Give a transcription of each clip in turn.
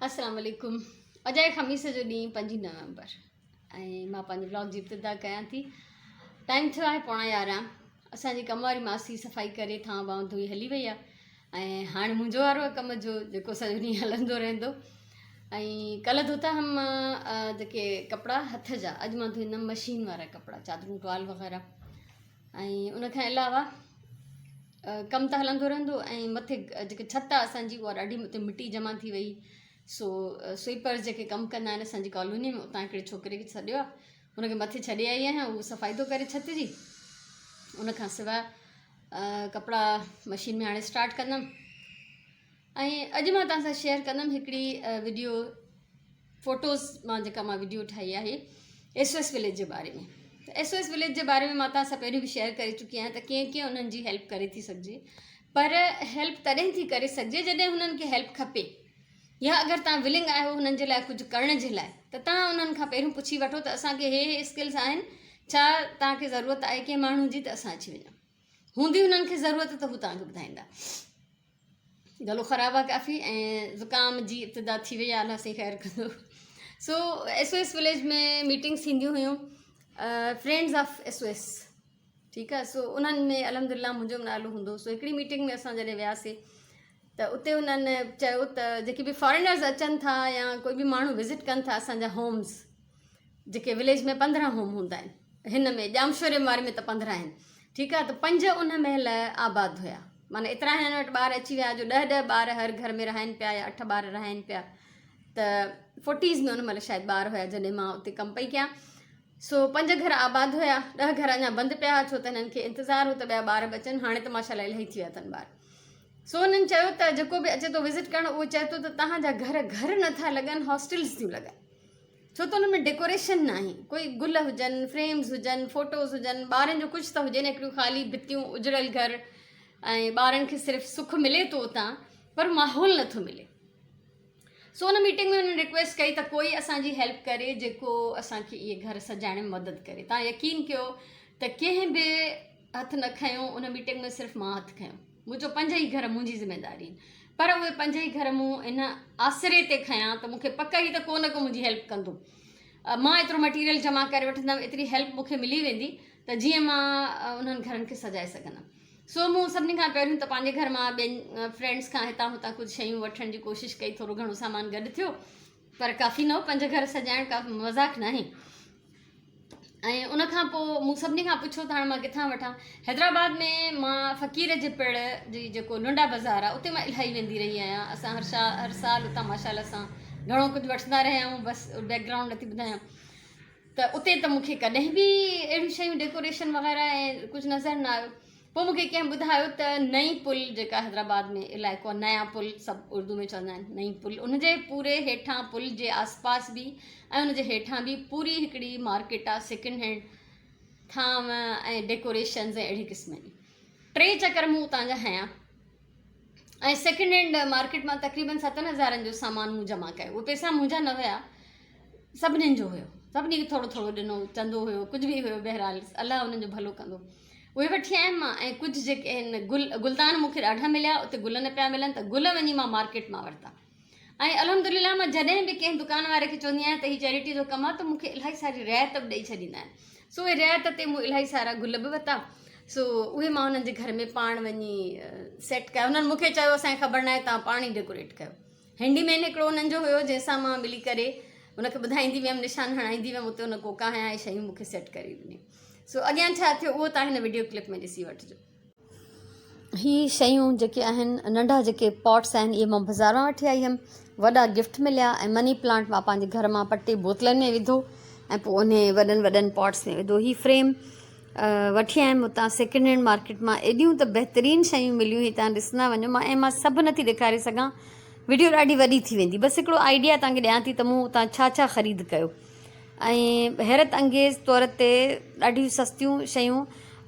السلام عليڪم اڄ آهي خميس جو ڏينهن پنجين نومبر ۽ مان پنهنجي بلاگ جي ابتدا ڪيان ٿي ٽائيم ٿيو آهي پوڻا يارهن اسان جي ڪم واري ماسي صفائي ڪري ٿانء بانء ڌوئي هلي وئي آهي ۽ هاڻي منهنجو وارو آهي ڪم جو جيڪو سڄو ڏينهن هلندو رهندو ۽ ڪلهه ڌوتا هم جيڪي ڪپڙا هٿ جا اڄ مان ڌوئيندم مشين وارا ڪپڙا چادرون ٽوال وغيره ۽ ان کان علاوه ڪم ته هلندو رهندو ۽ مٿي جيڪي ڇت آهي اسانجي اها ڏاڍي اتي مٽي جمع ٿي وئي سو سوئيپرز جيڪي ڪم ڪندا آهن اسانجي ڪالوني ۾ اتان هڪڙي ڇوڪري کي سڏيو آهي ان کي مٿي ڇڏي آئي آهيان اهو صفائي ٿو ڪري ڇت جي ان کان سواء ڪپڙا مشين ۾ هاڻي اسٽارٽ ڪندم ۽ اڄ مان توهان سان شيئر ڪندم هڪڙي وڊيو فوٽوز مان جيڪا مان وڊيو ٺاهي آهي ايس او ايس وليج جي باري ۾ ته ايس او ايس وليج جي باري ۾ مان توهان سان پهريون به شيئر ڪري چڪي آهيان ته ڪيئن ڪيئن انهن جي هيلپ ڪري ٿي سگهجي پر هيلپ تڏهن ٿي ڪري سگهجي جڏهن هنن کي هيلپ کپي يا اگر توهان ولنگ آهيو هنن جي لاء ڪجهه ڪرڻ جي لاء ته توهان انهن کان پهريون پڇي وٺو ته اسان کي هي هي اسڪلز آهن ڇا توهان کي ضرورت آهي ڪنهن ماڻهو جي ته اسان اچي وڃون هوندي هنن کي ضرورت ته هو توهان کي ٻڌائيندا گلو خراب آ ڪافي ۽ زڪام جي ابتدا ٿي وئي آ الله سائين خير ڪندو سو S O S village ۾ meetings ٿينديون هيون friends of S O S ٺيڪ آ سو انهن ۾ الحمد لله منهنجو به نالو هوندو سو هڪڙي ميٽنگ ۾ اسان جڏهن وياسي ته اتي انهن چيو ته جيڪي به فارينرز اچن ٿا يا ڪوئي به ماڻهو وزٽ ڪن ٿا اسان جا هومز جيڪي وليج ۾ 15 هوم هوندا آهن هن ۾ ڄامشوري واري ۾ ته 15 آهن ٺيڪ آ ته پنج ان مهل آباد هيا معنيٰ ايترا هنن وٽ ٻار اچي ويا جو ڏهه ڏهه ٻار هر گهر ۾ رهائن پيا يا اٺ ٻار رهائن پيا ته فورٽيز ۾ ان مهل شايد ٻار هيا جڏهن مان اتي ڪم پئي ڪيان سو پنج گهر آباد هيا ڏهه گهر اڃا بند پيا هئا ڇو ته هنن کي انتظار هو ته ٻيا ٻار به اچن هاڻي ته ماشاء الله الاهي ٿي ويا اٿن ٻار سو هنن چيو ته جيڪو به اچي ٿو وزٽ ڪرڻ اهو چئي ٿو ته تهان جا گهر گهر نٿا لڳن هاسٽلز ٿيون لڳن ڇو ته ان ۾ ڊيڪوريشن ناهي، ڪوئي گل هجن، فريمز هجن، فوٽوز هجن، ٻارن جو ڪجهه ته هجي نه، هڪڙيون خالي ڀتيون، اجڙيل گهر ۽ ٻارن کي صرف سک ملي ٿو اتان پر ماحول نٿو ملي. سو ان ميٽنگ ۾ انهن رڪويسٽ ڪئي ته ڪوئي اسان جي هيلپ ڪري جيڪو اسان کي اهي گهر سجائڻ ۾ مدد ڪري. تان يقين ڪيو ته ڪنهن به هٿ نه کنيو، ان ميٽنگ ۾ صرف مان هٿ کنيو. مون چيو پنج ئي گهر منهنجي ذميداري آهن پر اهي پنج ئي گهر مون ان آسري تي کنيا ته مون کي پڪ هئي ته ڪو نه ڪو منهنجي هيلپ ڪندو. مان ايترو مٽيريل جمع ڪري وٺندم ايتري هيلپ مون کي ملي ويندي ته جيئن مان انهن گهرن کي سجائي سگهندم. سو مون سڀني کان پهريون ته پنهنجي گهر مان ٻين فرينڊس کان هتان هتان ڪجهه شيون وٺڻ جي ڪوشش ڪئي ٿورو گهڻو سامان گڏ ٿيو پر ڪافي نه هو پنج گهر سجائڻ ڪا مذاق ناهي. ۽ ان کان پوء مون سڀني کان پڇيو ته هاڻي مان ڪٿان وٺان حيدرآباد ۾ مان فقير جي پڙ جي جيڪو لنڊا بازار آهي اتي مان الاهي ويندي رهي آهيان اسان هر شا هر سال اتان ماشاء الله سان گهڻو ڪجهه وٺندا رهيا آهيون بس بيڪ گرائونڊ نٿي ٻڌايان ته اتي ته مون کي ڪڏهن به اهڙيون شيون ڊيڪوريشن وغيره ۽ ڪجهه نظر نه آيو پوء مون کي ڪنهن ٻڌايو ته نئين پل جيڪا حيدرآباد ۾ علائقو آهي نيا پل سڀ اردو ۾ چوندا آهن نئين پل ان جي پوري هيٺان پل جي آس پاس به ۽ ان جي هيٺان به پوري هڪڙي مارڪيٽ آهي سيڪنڊ هينڊ ٿانو ۽ ڊيڪوريشنز ۽ اهڙي قسم جي ٽي چڪر مون اتان جا هنيا ۽ سيڪنڊ هينڊ مارڪيٽ مان تقريبن ستن هزارن جو سامان مون جمع ڪيو اهي پئسا منهنجا نه هيا سڀنين جو هيو سڀني کي ٿورو ٿورو ڏنو چندو هيو ڪجهه به هيو بهرحال الله انهن جو ڀلو ڪندو اهي وٺي آيم مان ۽ ڪجهه جيڪي آهن گل گلدان مون کي ڏاڍا مليا اتي گل نه پيا ملن ته گل وڃي مان مارڪيٽ مان ورتا ۽ الحمدلله مان جڏهن به ڪنهن دڪان واري کي چوندي آهيان ته هي چيريٽي جو ڪم آهي ته مون کي الاهي ساري رعايت به ڏئي ڇڏيندا آهن سو اهي رعايت تي مون الاهي سارا گل به ورتا سو اهي مان انهن جي گهر ۾ پاڻ وڃي سيٽ ڪيا انهن مون کي چيو اسانکي خبر ناهي توهان پاڻ ئي ڊيڪوريٽ ڪيو هينڊي مين هڪڙو انهن جو هيو جنهن سان مان ملي ڪري ان کي ٻڌائيندي ويم نشان هڻائيندي ويم اتي ان ڪوڪا هنيا ۽ شيون مون کي سيٽ ڪري ڏنيون سو اڳيان ڇا ٿيو اهو توهان هن وڊيو ڪلپ ۾ ڏسي وٺجو. هي شيون جيڪي آهن ننڍا جيڪي پاٽس آهن اهي مان بازار مان وٺي آئي هيم وڏا گفٽ مليا ۽ مني پلانٽ مان پنهنجي گهر مان پٽي بوتلن ۾ وڌو ۽ پوء انهي وڏن وڏن پاٽس ۾ وڌو هي فريم وٺي آيم اتان سيڪنڊ هينڊ مارڪيٽ مان ايڏيون ته بهترين شيون مليون هي تان ڏسندا وڃو مان ۽ مان سڀ نٿي ڏيکاري سگهان وڊيو ڏاڍي وڏي ٿي ويندي بس هڪڙو آئيڊيا تان کي ڏيان ٿي ته مون اتان ڇا ڇا خريد ڪيو ۽ حيرت انگيز طور تي ڏاڍيون سستيون شيون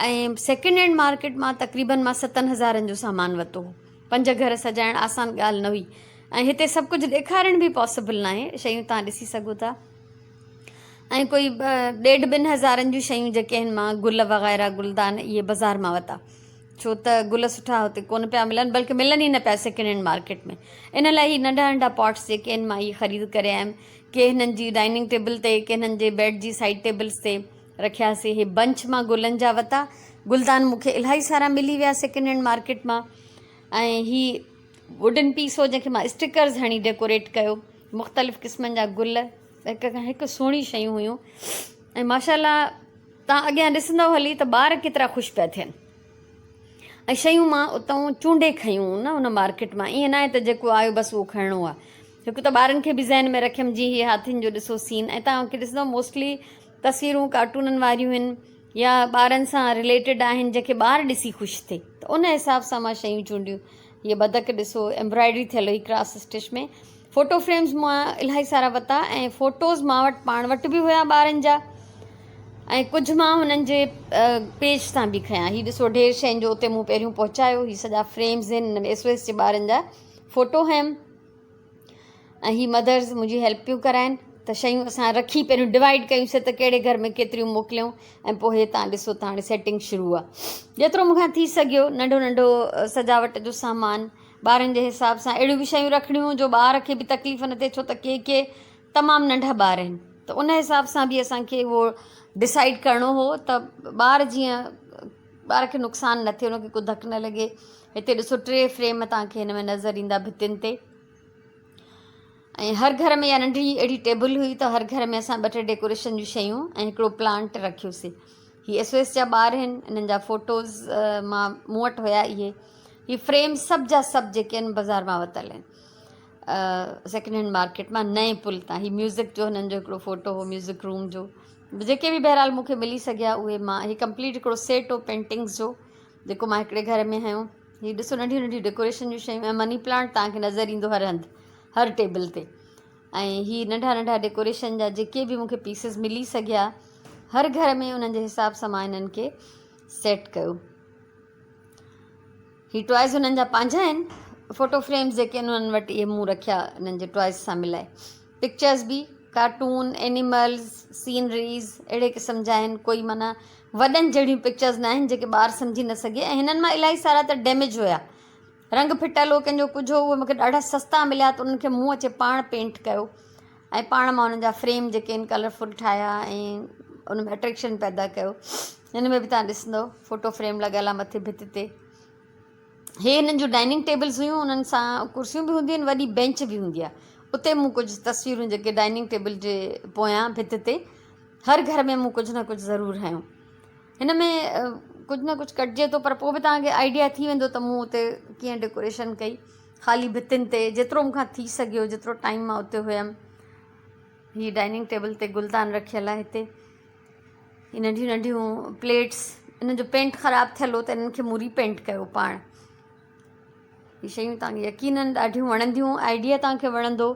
۽ سيڪنڊ هينڊ مارڪيٽ مان تقريبن مان ستن هزارن جو سامان ورتو هو پنج گهر سجائڻ آسان ڳالهه نه هئي ۽ هتي سڀ ڪجهه ڏيکارڻ به پاسبل ناهي شيون تان ڏسي سگهو ٿا ۽ ڪوئي ڏيڍ ٻن هزارن جون شيون جيڪي آهن مان گل وغيره گلدان اهي بازار مان ورتا. ڇو ته گل سٺا هتي ڪونه پيا ملن بلڪه ملن ئي نه پيا سيڪنڊ هينڊ مارڪيٽ ۾ ان لاء هي ننڍا ننڍا پاٽس جيڪي آهن مان هي خريد ڪري آيم ڪي هنن جي ڊائننگ ٽيبل تي ڪي هنن جي بيڊ جي سائيڊ ٽيبلز تي رکياسي هي بنچ مان گلن جا وتا گلدان مون کي الاهي سارا ملي ويا سيڪنڊ هينڊ مارڪيٽ مان ۽ هي ووڊن پيس هو جنهن کي مان اسٽڪرز هڻي ڊيڪوريٽ ڪيو مختلف قسمن جا گل هڪ کان هڪ سهڻي شيون هيون ۽ ماشاء الله تان اڳيان ڏسندو هلي ته ٻار ڪيترا خوش پيا ٿين ۽ شيون مان اتان چونڊي کنيون نه ان مارڪيٽ مان ائين ناهي ته جيڪو آيو بس اهو کڻڻو آهي هڪ ته ٻارن کي به ذهن ۾ رکيم جي هي هاٿين جو ڏسو سين ۽ تان کي ڏسندو موسٽلي تصويرون ڪارٽونن واريون آهن يا ٻارن سان رليٽيڊ آهن جنهن کي ٻار ڏسي خوش ٿئي ته ان حساب سان مان شيون چونڊيون هيء بدڪ ڏسو ايمبرائڊري ٿيل هئي ڪراس اسٽچ ۾ فوٽو فريمز مان الاهي سارا وتا ۽ فوٽوز مان وٽ پاڻ وٽ به هيا ٻارن جا ۽ ڪجهه مان هنن جي پيج تان به کنيا هي ڏسو ڍير شين جو اتي مون پهريون پهچايو هي سڄا فريمز آهن هن ۾ ايس او ايس جي ٻارن جا فوٽو هيم ۽ هي مدرز منهنجي هيلپ پيون ڪرائن ته شيون اسان رکي پهريون ڊوائيڊ ڪيون سي ته ڪهڙي گهر ۾ ڪيتريون موڪليون ۽ پوء هي تان ڏسو ته هاڻي سيٽنگ شروع آهي جيترو مون کان ٿي سگهيو ننڍو ننڍو سجاوٽ جو سامان ٻارن جي حساب سان اهڙيون به شيون رکڻيون جو ٻار کي به تڪليف نه ٿئي ڇو ته ڪي ڪي تمام ننڍا ٻار آهن ته ان حساب سان به اسانکي اهو ڊسائيڊ ڪرڻو هو ته ٻار جيئن ٻار کي نقصان نه ٿئي ان کي ڪو ڌڪ نه لڳي هتي ڏسو ٽي فريم توهان کي هن ۾ نظر ايندا ڀتين تي ۽ هر گهر ۾ يا ننڍڙي اهڙي ٽيبل هئي ته هر گهر ۾ اسان ٻه ٽي ڊيڪوريشن جون شيون ۽ هڪڙو پلانٽ رکيوسي هي ايس او ايس جا ٻار آهن انهن جا فوٽوز مان مون وٽ هيا اهي هي فريم سڀ جا سڀ جيڪي آهن بازار مان ورتل آهن سيڪنڊ هينڊ مارڪيٽ مان نئين پل تان هي ميوزڪ جو هنن جو هڪڙو فوٽو هو ميوزڪ روم جو جيڪي به بهرحال مون کي ملي سگهيا اهي مان هي ڪمپليٽ هڪڙو سيٽ هو پينٽنگز جو جيڪو مان هڪڙي گهر ۾ هنيو هي ڏسو ننڍيون ننڍيون ڊيڪوريشن جون شيون ۽ مني پلانٽ توهان کي نظر ايندو هر هنڌ هر ٽيبل تي ۽ هي ننڍا ننڍا ڊيڪوريشن جا جيڪي به مون کي پيسز ملي سگهيا هر گهر ۾ انهن جي حساب سان مان انهن کي سيٽ ڪيو هي ٽوائز هنن جا پنهنجا آهن فوٽو فريمز جيڪي آهن انهن وٽ اهي مون رکيا انهن جي ٽوائز سان ملائي پڪچرز به ڪارٽون اينيملز سينريز اهڙي قسم جا آهن ڪوئي معنيٰ وڏن جهڙيون پڪچرز نه آهن جيڪي ٻار سمجهي نه سگهي ۽ هنن مان الاهي سارا ته ڊيميج هيا رنگ ڦٽل هو ڪنهن جو ڪجهه هو اهي مونکي ڏاڍا سستا مليا ته انهن کي مون اچي پاڻ پينٽ ڪيو ۽ پاڻ مان انهن جا فريم جيڪي آهن ڪلرفل ٺاهيا ۽ ان ۾ اٽريڪشن پيدا ڪيو هن ۾ به تان ڏسندو فوٽو فريم لڳل آهي مٿي ڀت تي هي هنن جون ڊائننگ ٽيبلز هيون انهن سان ڪرسيون به هونديون آهن وڏي بينچ به هوندي آهي اتي مون ڪجهه تصويرون جيڪي ڊائننگ ٽيبل جي پويان ڀت تي هر گهر ۾ مون ڪجهه نه ڪجهه ضرور هنيو هن ۾ ڪجهه نه ڪجهه ڪٽجي ٿو پر پوء به توهان کي آئيڊيا ٿي ويندو ته مون اتي ڪيئن ڊيڪوريشن ڪئي خالي ڀتين تي جيترو مون کان ٿي سگهيو جيترو ٽائيم مان اتي هيم هي ڊائننگ ٽيبل تي گلدان رکيل آهي هتي هي ننڍيون ننڍيون پليٽس ان جو پينٽ خراب ٿيل هو ته انهن کي مون ري پينٽ ڪيو پاڻ هي شيون توهان کي يقينن ڏاڍيون وڻنديون آئيڊيا توهان کي وڻندو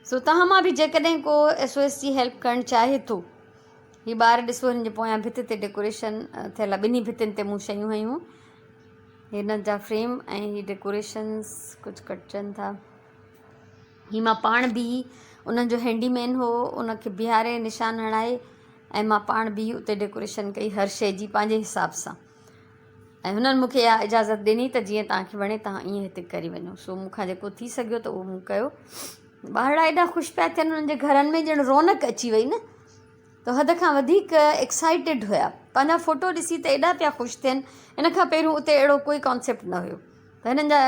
سو توهان مان به جيڪڏهن ڪو ايس او ايس جي هيلپ ڪرڻ چاهي ٿو هي ٻار ڏسو هنن جي پويان ڀت تي ڊيڪوريشن ٿيل آهي ٻنهي ڀتين تي مون شيون هنيون هن جا فريم ۽ هي ڊيڪوريشنس ڪجهه ڪٽجن ٿا هي مان پاڻ بيهي انهن جو هينڊي مين هو ان کي بيهاري نشان هڻائي ۽ مان پاڻ بيهي اتي ڊيڪوريشن ڪئي هر شيء جي پنهنجي حساب سان ۽ هنن مون کي اها اجازت ڏني ته جيئن توهان کي وڻي توهان ائين هتي ڪري وڃو سو مون کان جيڪو ٿي سگهيو ته اهو مون ڪيو ٻارڙا ايڏا خوش پيا ٿين انهن جي گهرن ۾ ڄڻ رونق اچي وئي نه ته حد کان وڌيڪ ايڪسائيٽيڊ هيا پنهنجا فوٽو ڏسي ته ايڏا پيا خوش ٿين ان کان پهريون اتي اهڙو ڪوئي ڪانسيپٽ نه هيو ته هنن جا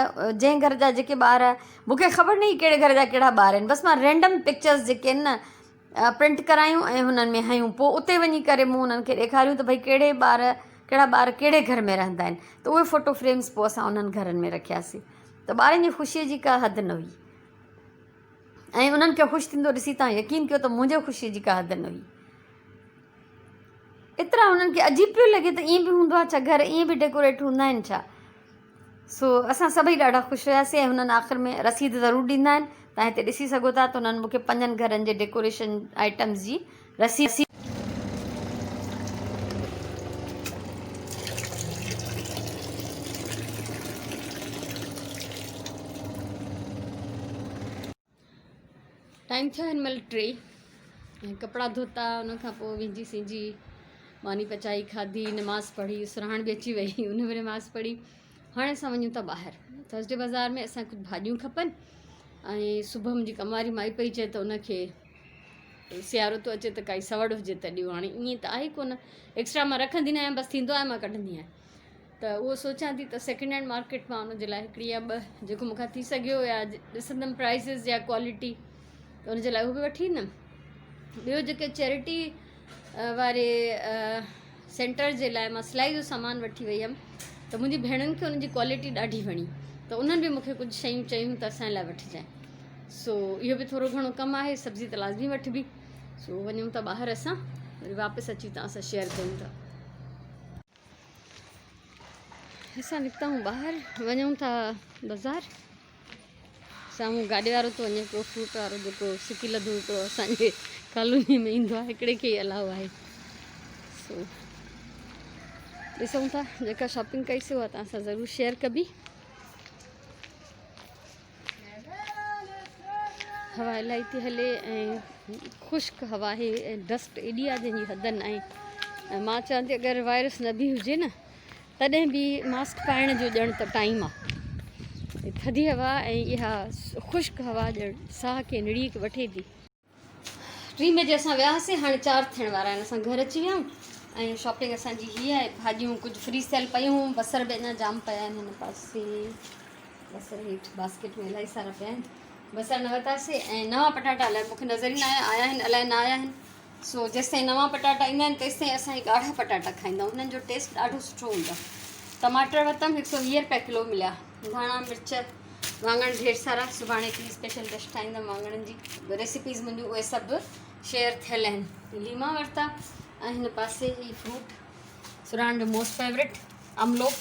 جنهن گهر جا جيڪي ٻار مون کي خبر نه هئي ڪهڙي گهر جا ڪهڙا ٻار آهن بس مان رينڊم پڪچرز جيڪي آهن نه پرنٽ ڪرايون ۽ هنن ۾ هنيون پوء اتي وڃي ڪري مون انهن کي ڏيکاريون ته ڀئي ڪهڙي ٻار ڪهڙا ٻار ڪهڙي گهر ۾ رهندا آهن ته اهي فوٽو فريمز پوء اسان انهن گهرن ۾ رکياسي ته ٻارن جي خوشيء جي ڪا حد نه هئي ۽ انهن کي خوش ٿيندو ڏسي توهان يقين ڪيو ته منهنجي خوشيء جي ڪا حد نه هئي. ايترا انهن کي عجيب پيو لڳي ته ائين به هوندو آهي ڇا گهر ائين به ڊيڪوريٽ هوندا آهن ڇا سو اسان سڀئي ڏاڍا خوش هياسي ۽ هنن آخر ۾ رسيد ضرور ڏيندا آهن توهان هتي ڏسي سگهو ٿا ته هنن مون کي پنجن گهرن جي ڊيڪوريشن آئٽمز جي رسيد ٽائيم ٿيو هن مهل 3 ۽ ڪپڙا ڌوتا ان کان پوء وينجي سينجي ماني پچائي کاڌي، نماز پڙهي، سرهاڻ به اچي وئي ان به نماز پڙهي. هاڻي اسان وڃون ٿا ٻاهر ٿرسڊي بازار ۾ اسان ڪجهه ڀاڄيون کپن ۽ صبح منهنجي ڪم واري مائي پئي چئي ته ان کي سيارو ٿو اچي ته ڪائي سوڙ هجي ته ڏيو. هاڻي ائين ته آهي ڪونه، ايڪسٽرا مان رکندي نه آهيان، بس ٿيندو آهي مان ڪڍندي آهيان. ته اهو سوچان ٿي ته سيڪنڊ هينڊ مارڪيٽ مان ان جي لاء هڪڙي يا ٻه جيڪو مون کان ٿي سگهيو يا ڏسندم پرائسز يا ڪوالٽي ته ان جي لاء اهو به وٺي ايندم. ٻيو جيڪي چيرٽي واري سينٽر جي لاء مان سلائي جو سامان وٺي وئي هيم ته منهنجي ڀيڻن کي ان جي ڪوالٽي ڏاڍي وڻي ته انهن به مونکي ڪجهه شيون چيون ته اسان لاء وٺجانء. سو اهو به ٿورو گهڻو ڪم آهي، سبزي ته لازمي وٺبي. سو وڃون ٿا ٻاهر اسان وري واپس اچي توهان سان شيئر ڪيون ٿا. اسان نڪتا آهيون ٻاهر، وڃون ٿا بازار. سامهون گاڏي وارو ٿو وڃي پيو، فروٽ وارو جيڪو سڪي لڌو هڪڙو اسانجي ڪالوني ۾ ايندو آهي، هڪڙي کي ئي الاء آهي. سو ڏسون ٿا جيڪا شاپنگ ڪئي سي اها توهان سان ضرور شيئر ڪبي. هوا الائي ٿي هلي ۽ خشڪ هوا آهي ۽ ڊسٽ ايڏي آهي جنهن جي حد نه آهي. ۽ مان چوان ٿي اگر وائرس نه به هجي نه تڏهن به ماسڪ پائڻ جو ڄڻ ته ٽائيم آهي. ٿڌي هوا ۽ اها خشڪ هوا ڄڻ ساهه کي نڙيء کي وٺي ٿي. ٽي بجي اسان ويا هئاسين، هاڻي 4 ٿيڻ وارا آهن. اسان گهر اچي ويا آهيون ۽ شاپنگ اسان جي هي آهي. ڀاڄيون ڪجهه فريز ٿيل پيون هيون، بصر به اڃا جام پيا آهن. هن پاسي بصر هيٺ باسڪيٽ ۾ الاهي سارا پيا آهن، بصر نه ورتاسين. ۽ نوان پٽاٽا الائي مونکي نظر ئي نه آيا، آيا آهن الائي نه آيا آهن. سو جيستائين نوان پٽاٽا ايندا آهن تيستائين اسان هي ڳاڙها پٽاٽا کائيندا آهيون، هنن جو ٽيسٽ ڏاڍو سٺو هوندو آهي. ٽماٽر ورتم، 120 روپيا ڪلو مليا. ڌاڻا، مرچ، واڱڻ ڍير سارا. سڀاڻي هڪڙي اسپيشل ڊش ٺاهيندم واڱڻن جي. ريسيپيز منهنجون اهي سڀ شيئر ٿيل آهن. ليما ورتا ۽ هن پاسي هي فروٽ سرهاڻ جو موسٽ فيورٽ املوڪ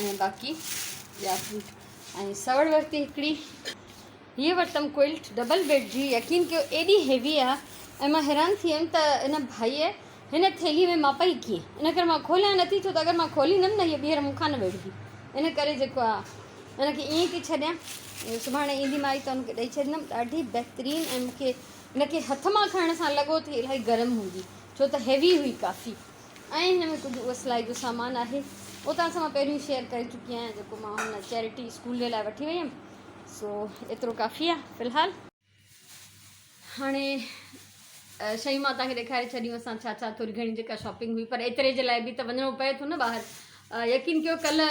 ۽ باقي ٻيا فروٽ ۽ سوڙ ورتي هڪڙي. هيء ورتم ڪوئلٽ ڊبل بيڊ جي. يقين ڪيو ايڏي هيوي آ ۽ مان حيران ٿي ويم ته ان ڀائيء هن ٿيلهي ۾ ماپائي ڪيئن؟ ان ڪري مان کوليان نٿي ڇو ته اگر مان کوليندم نه هيء ٻيهر مون کان نه ويڙهبي. ان ڪري جيڪو آ ان کي ائين ئي ٿي ڇڏيان. سڀاڻي ايندي مائي ته ان کي ڏئي ڇڏيندم. ڏاڍي بهترين ۽ مون کي ان کي هٿ مان کڻڻ سان لڳو ته هي الاهي گرم هوندي ڇو ته هيوي هئي ڪافي. ۽ هن ۾ ڪجهه اهو سلائي جو سامان آهي اهو توهان سان مان پهريون شيئر ڪري چڪي آهيان جيڪو مان هن چيرٽي اسڪول جي لاء وٺي وئي هيم. سو ايترو ڪافي آهي في الحال. هاڻي شيون مان توهان کي ڏيکاري ڇڏيون اسان ڇا ڇا ٿوري گهڻي جيڪا شاپنگ هئي پر ايتري جي لاء به ته وڃڻو پئي ٿو نه ٻاهر. يقين ڪيو ڪلهه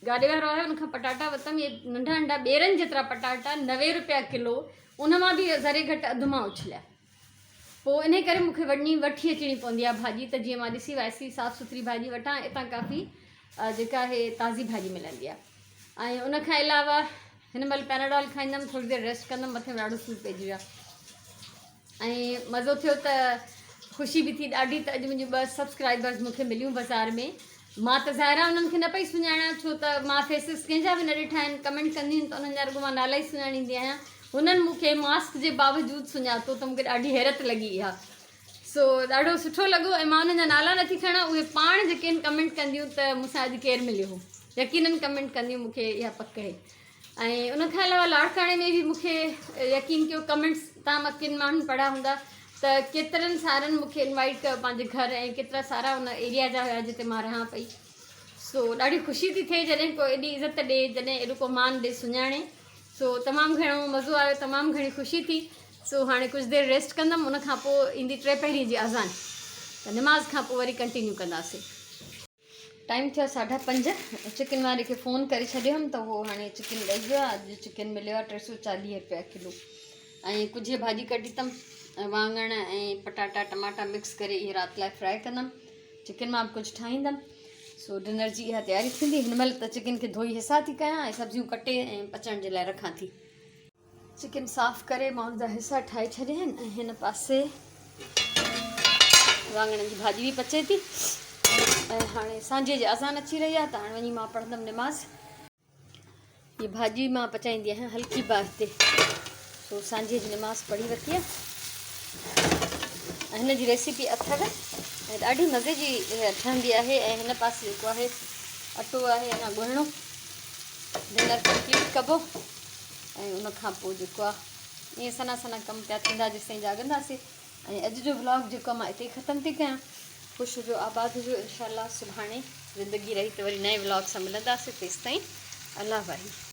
گاڏي وارو آيو ان کان پٽاٽا ورتم اهي ننڍا ننڍا ٻيرن جيترا پٽاٽا 90 روپيا ڪلو، ان مان به ذري گهٽ اڌ مان اڇليا. پوء انهي ڪري مون کي وڃي وٺي اچڻي پوندي آهي ڀاڄي ته جيئن مان ڏسي وائسي صاف سٿري ڀاڄي وٺان. اتان ڪافي جيڪا آهي تازي ڀاڄي ملندي آهي. ۽ ان کان علاوه هن مهل پيناڊول کائيندم، ٿوري دير ريسٽ ڪندم، مٿي ۾ ڏاڍو سور پئجي ويو آهي. ۽ مزو ٿيو ته خوشي به ٿي ڏاڍي ته اڄ منهنجون 2 سبسڪرائبرز مون کي مليون بازار ۾. مان ته ظاهر آهي انهن کي نه پئي سڃاڻان ڇو ته مان فيسز ڪنهن جا به نه ڏٺا آهن. ڪمينٽ ڪنديون آهن ته انهن جا رڳو مان نالا ئي سڃاڻيندي آهيان. هنن مون کي ماسڪ جي باوجود سڃاتو ته مون کي ڏاڍي حيرت لڳي اها. سو ڏاڍو سٺو لڳو ۽ مان انهن جا نالا نٿي کڻان، اهي پاڻ جيڪي آهن ڪمينٽ ڪنديون ته مون سان اڄ ڪير مليو هو، يقينن ڪمينٽ ڪنديون، مون کي اها پڪ آهي. ۽ ان کان علاوه لاڙڪاڻي ۾ به مون کي يقين ڪيو ڪمينٽس تان مان ڪن ماڻهن پڙهيا هوندا ته ڪيترن سارن مون کي انوائيٽ ڪيو پنهنجي گهر ۽ ڪيترا سارا ان ايريا جا هيا جتي مان رهان پئي. سو ڏاڍي خوشي ٿي ٿئي جڏهن ڪو ايڏي عزت ڏي، جڏهن ايڏو ڪو مان ڏي سڃاڻي. سو تمام گهڻو مزو آيو، تمام گهڻي خوشي ٿي. سو هاڻي ڪجهه دير ريسٽ ڪندم، ان کان پوء ايندي ٽي پهرين جي اذان ته نماز کان پوء وري ڪنٽينيو ڪنداسين. ٽائيم ٿيو 5:30، چڪن واري کي فون ڪري ڇڏيو هيم ته اهو هاڻي چڪن ڏئي ويو آهي. اڄ چڪن مليو آهي 340 روپيا ڪلو. ۽ ڪجهه ڀاڄي ڪڍي اٿم، واڱڻ ۽ پٽاٽا ٽماٽا مڪس ڪري اهي رات لاء فرائي ڪندم. چڪن مان به ڪجهه ٺاهيندم. سو ڊنر جي اها تياري ٿيندي. هن مهل ته چڪن کي ڌوئي حصا ٿي ڪيان ۽ سبزيون ڪٽي ۽ پچڻ جي لاء رکان ٿي. چڪن صاف ڪري مان ان جا حصا ٺاهي ڇڏيا آهن ۽ هن پاسي واڱڻن جي ڀاڄي به پچي ٿي. ۽ هاڻي سانجهي جي اذان اچي رهي آهي ته هاڻي وڃي مان پڙهندم نماز. هي ڀاڄي مان پچائيندي آهيان هلڪي باهه تي. سو سانجهي جي نماز پڙهي ورتي آهي ۽ هن جي ريسيپي اٿو ۽ ڏاڍي مزي جي ٺهندي آهي. ۽ هن پاسي جيڪو آهي اٽو آهي اڃا ڳوهڻو، ڊنر ڪمپليٽ ڪبو ۽ ان کان پوء جيڪو آهي ائين سنا سنا ڪم پيا ٿيندا جيستائين جاڳنداسين. ۽ اڄ جو ولاگ جيڪو مان اتي ئي ختم ٿي ڪيان. خوش هجو آباد هجو انشاء الله سڀاڻي زندگي رهي ته وري نئين ولاگ سان ملنداسين تيستائين الله واهي.